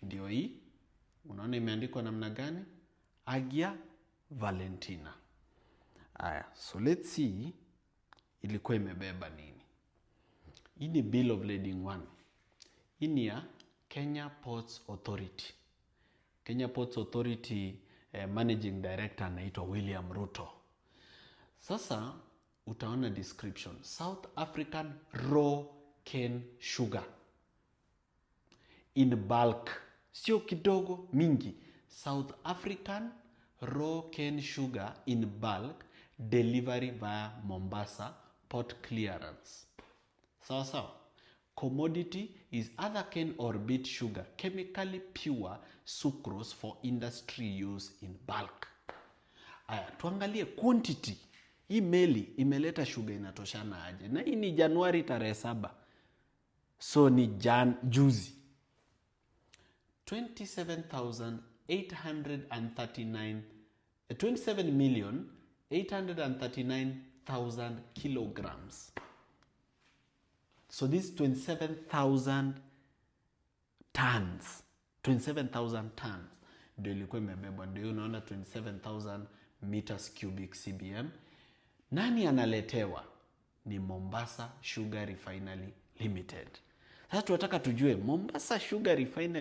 Ndio hii, unaona imeandikwa namna gani? Agia Valentina. Aya, so let's see ilikuwa imebeba nini. Hii ni bill of lading 1. Hii ni ya Kenya Ports Authority. Kenya Ports Authority, managing director anaitwa William Ruto. Sasa utaona description: South African raw cane sugar in bulk, sio kidogo, mingi. South African raw cane sugar in bulk, delivery via Mombasa port clearance. Sawa sawa. Commodity is other cane or beet sugar, chemically pure sucrose for industry use in bulk. Aya, tuangalie quantity. Hii meli imeleta sugar inatoshana aje? Na hii ni Januari tarehe 7, so ni juzi. 27,839, 27,839,000 kilograms. So this 27,000 tons, 27,000 tons ndio ilikuwa imebebwa, ndio unaona 27,000 meters cubic, CBM. Nani analetewa? Ni Mombasa Sugar Refinery Limited. Sasa tunataka tujue Mombasa Sugar Refinery